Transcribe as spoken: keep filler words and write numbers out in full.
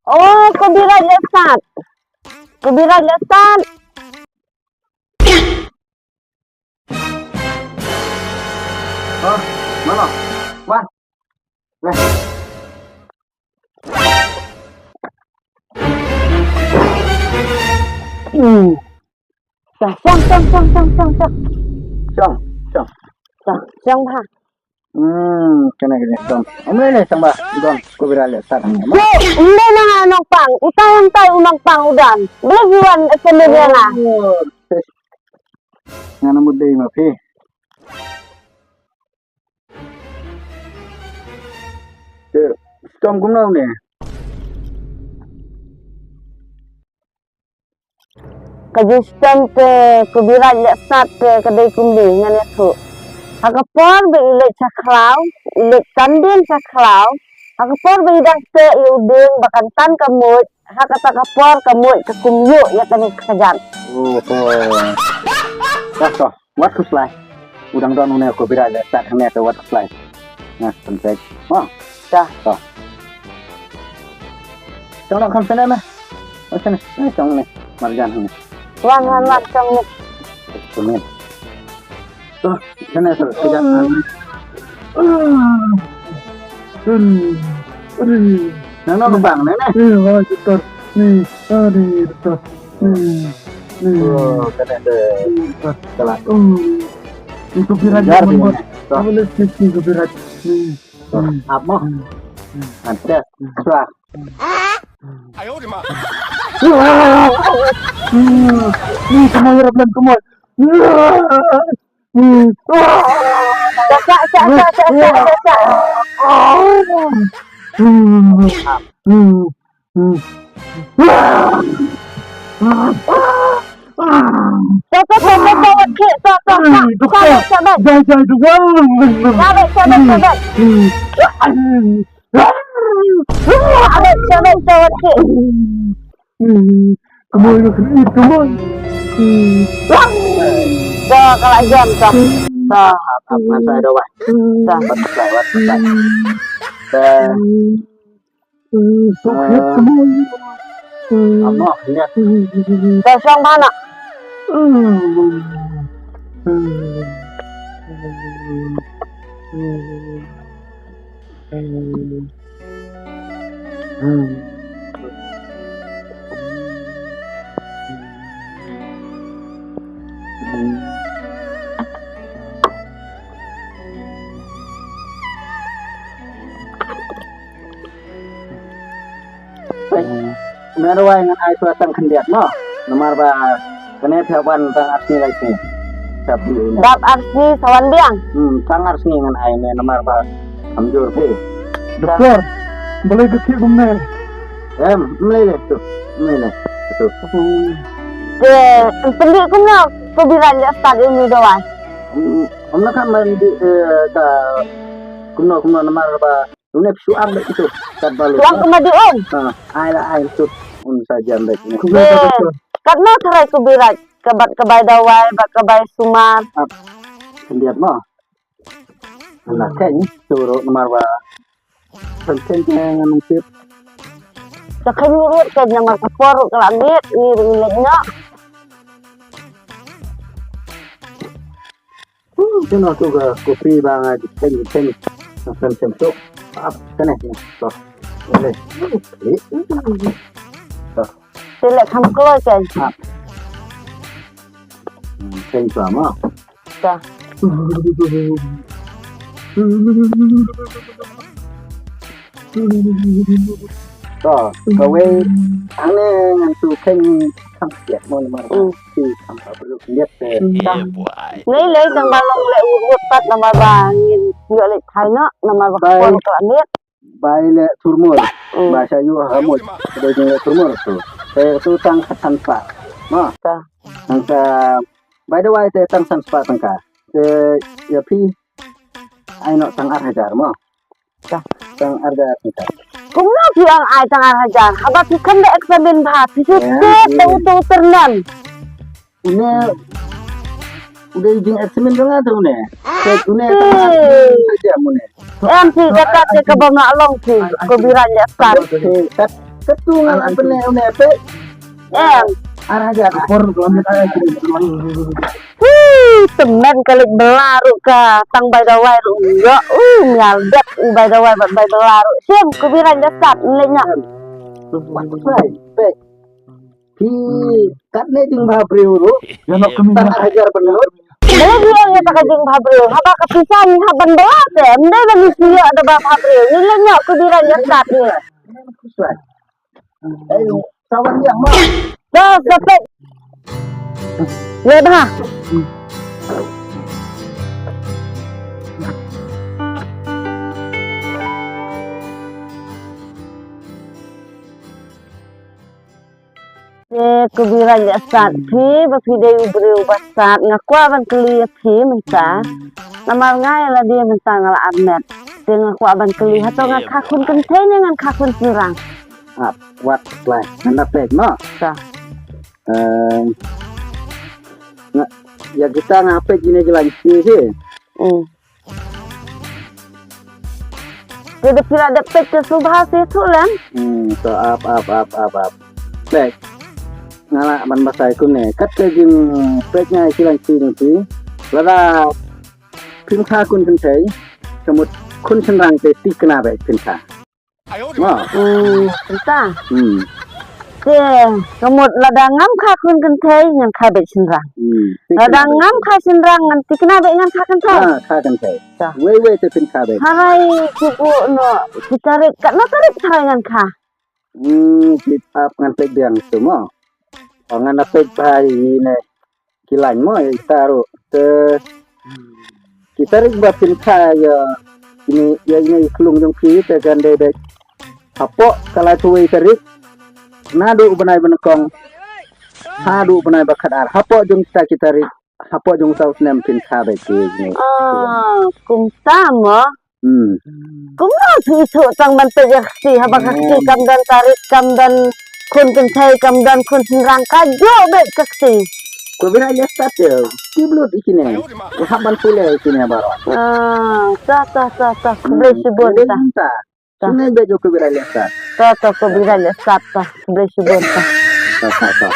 Oh, ko Birat leh stad. Ko Birat leh stad. Oh, mano? Wan. Weh. Hmm. Shong, shong, shong, shong, shong, shong. Shong, shong. Shong, shong bha. Hmm, kane, kane, shong. Ym lei lei shong bha, don, ko Birat leh stad hangne. Ko, ym lei na nga nongpang, utai hangtai u nongpang u don. Balei phi wan assembly ïa nga? Oh, sis. Nga na mut dei ma phi. Te, shitom kumno ne? Ka jingshitom te ko Birat leh stad te ka dei kumne ngan ïathuh. Ha ka por ba i leit sha khlaw, i leit tan dien sha khlaw. Ha ka por ba i dang teh ïa u dieng ba kan tan ka muid, ha kata ka por ka muid ka kum ïuh ïa kane ka kjat. Oh, to. Dah to. Wat khuslai. U dang don une ko Birat leh stad hangne te wat khuslai. Nga pynpeit. Mo. Dah. To. Shong noh kham shane me. Oh, shane. Eh, shong ne. Marjan hangne. Wan, wan, wan, shong ne. Shong ne. To, shane to, shane. Nang nang bang ne ne. Eh, wah, doktor. Ni, ah, ni, doktor. Ni, ni. Oh, kane de. Ni, doktor. Salah. Oh. Ni copyright. Jar dia. Apa lagi ni copyright? Ni. Ap mo. Antes. Sah. Ni sama harap lan kemot. Dah, dah, dah. Dah, dah, dah, dah, dah, dah, dah, dah, dah, dah, dah. Dah, dah, dah, dah, dah. Dah, dah, dah, dah, dah. Dah, dah, dah, dah, dah. Kemoi, kemoi, kemoi. Dah, kalau jam, dah. Dah. Apa saya dah, wah. Dah. Dah. Dah. Amo, lihat. Kosong mana? Peit, me ruwai ngan ai shuwa tang khyndiat mo. Namar ba kane phi hap wan tang ar sngi lai sngi. Dap ar sngi sa wan biang. Hmm, tang ar sngi ngan ai me namar ba kam jur phi. Doktor, balei ka khih kumne? Em, ym lei lei tu. Ym lei lei tu. Te, pyndih kumno ko Biran ïa stad ïa une u dawai? Ym, ym lah ka man dih, eh, ka kumno kumno namar ba Une phi shu am beit tu. Kat ba lut. Shu am kumba dih um. Ha, ai la ai tu. Un sa jam beit. Te katno tharai ko Biran, ka bat ka bai dawai bad ka bai sumar. Ap. Khyndiat mo. Ala khein tu ruh namar ba. Khein khein ngan tip. Sa khein ruh khein namar ka por ruh ka la miet, ngi ruh ngi leit noh. Kino tu ka kopi ba nga jingkheiñ jingkheiñ. Nga khlem shem suk. Ap kane to. Ole. To. Te leh kham kloi keiñ. Ap. Hmm, kheiñ shuwa mo. Ta. To, kawei hangne ngan shu kheiñ kham kiat mo namar. Hmm. Ki kham ka perlu liat te. Ta. Lei lei tang ba long leh wut wut pat namar ba ngin ïoh leit thai noh namar ba ka por ka la miet. Bai leh thurmur. Hmm. Ba sha ïoh ha mut. Dei jing leh thurmur tu. Te tu tang khatsan pa. Mo. Ta. Tang ka, by the way, te tang san spah tyngka. Te ïa phi ai noh tang ar hajar mo. Tang ar hajar tyngka. Kumno phi ong ai tang ar hajar? Haba phi khlem da examine bha, phi shu tip da utu u tyrnem. Une U dei jingexamine jong nga te une. Te une ta ka jam une. Em phi kata te kaba nga long phi ko Biran ïa start. Kat kat tu nga pynne une te. Em. Ar hajar. Por kilometer. Hi, temen ka leit bylla ruh ka tang bai dawai ruh ïoh u mial dep u bai dawai bad bai bylla ruh. Shem ko Biran ïa start leit nya. Wat bai. Phi katne jingbha briew ruh. Tang hajar ban lut. Dei dei ïa ta ka jingbha briew. Haba ka pisa ngi hap ban bylla te. Ym dei ban ngi shu ïoh da bha briew. Ngi leit ïoh ko Biran ïa start ngi. Ai, sawan ïa ma. Dah, sampai. Leit bha. Te ko Biran ïa start phi ba phi dei u briew ba start nga kwah ban kylli ïa phi mynta. Namar nga ïa lade mynta nga la armet. Te nga kwah ban kylli hato ngan kha khun kynthei ne ngan kha khun shynrang. Ap wat lai ngan da peit mo. Ta. Eh, nga ïa kita nga peit jine ki lain shi hi. Hmm. Te da phi la dep peit te sngewbha seh thuh lem. Hmm, to ap ap ap ap ap. Peit. Nga lah ban batai kumne. Kat ka jingpeit nga ïa ki lain shi jong phi. Lada phim kha khun kynthei, ka mut khun shynrang te thikna beit phin kha. Mo. Hmm, kumta. Hmm. Te, ka mut lada ngam kha khun kynthei ngan kha beit shynrang. Hmm. Lada ngam kha shynrang ngan thikna beit ngan kha kynthei. Ah, kha kynthei. Ta. Wei wei te phin kha beit. Hynrei ki buh noh ki tarik, katno tarik hynrei ngan kha. Hmm, ki ap ngan peit biang tu mo. Oh, ngan da peit bha ïa ine ki lain mo ïa kita ruh. Te ki tarik ba phin kha ïa ine, ïa ine i khlung jong phi te kan dei beit hapoh ka laiphew wei tarik naduh u bnai ba nyngkong haduh u bnai ba khatar. Hapoh jong kita ki tarik, hapoh jong uta u snem phin kha beit ki ine. Ah, kumta mo. Hmm. Kumno phi ïathuh tang ban peit ïa ka kti, haba ka kti kam don tarik, kam don khun kynthei, kam don khun shynrang, kajuh beit ka kti. Ko Biran ïa start te, ki blut ïa kine. Ïa hap ban pule ïa kine baroh. Ah, ta ta ta ta. Khublei shibun ta. Ta. Kine beit ko Biran ïa start. Ta ta ko Biran ïa start ta. Khublei shibun ta. Ta ta ta.